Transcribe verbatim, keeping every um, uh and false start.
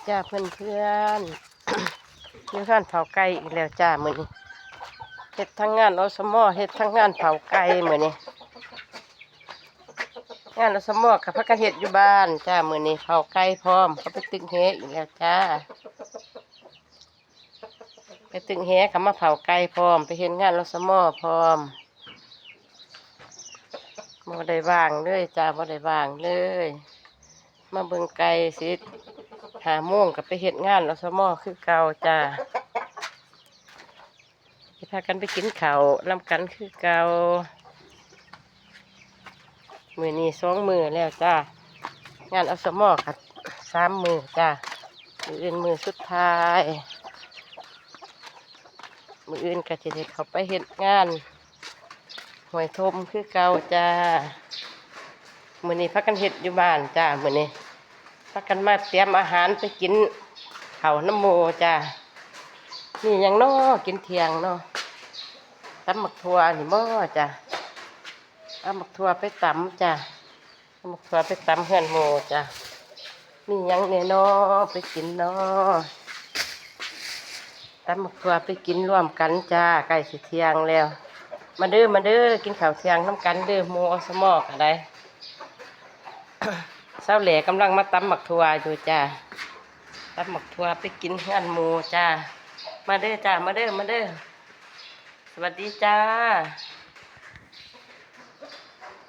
จ้าเพื่อนๆ อยู่งานเผาไก่อีกแล้วจ้ามื้อนี้ เฮ็ดทั้งงาน อสม เฮ็ดทั้งงานเผาไก่มื้อนี้ งาน อสม ก็พากันเฮ็ดอยู่บ้านจ้ามื้อนี้ เผาไก่พร้อม ก็ไปตึกแหอีกแล้วจ้า ไปตึกแหก็มาเผาไก่พร้อม ไปเฮ็ดงาน อสม พร้อม บ่ได้ว่างเลยจ้า บ่ได้ว่างเลย มาเบิ่งไก่สิ ห้าโมงก็ไปเฮ็ดงาน อสม คือเก่าจ้า สิพากันไปกินข้าวนำกันคือเก่า มื้อนี้สองมื้อแล้วจ้า งาน อสม ก็สามมื้อจ้า มื้ออื่นมื้อสุดท้าย มื้ออื่นก็สิได้เข้าไปเฮ็ดงานห้วยทมคือเก่าจ้า มื้อนี้พากันเฮ็ดอยู่บ้านจ้า มื้อนี้พากันมาเตรียมอาหารไปกินข้าวนำหมู่จ้า มีหยังน้อกินเที่ยงเนาะ ตำบักถั่วนี่บ่จ้า เอาบักถั่วไปตำจ้า เอาบักถั่วไปตำเฮือนหมู่จ้า มีหยังแหน่น้อไปกินน้อ ตำบักถั่วไปกินร่วมกันจ้า ใกล้สิเที่ยงแล้ว มาเด้อ มาเด้อ กินข้าวเที่ยงนำกันเด้อ หมู่ อสม ก็ได้ สาวแหล่กำลังมาตำบักถั่วอยู่จ้า ตำบักถั่วไปกินเฮือนหมู่จ้า มาเด้อจ้า มาเด้อ มาเด้อ สวัสดีจ้า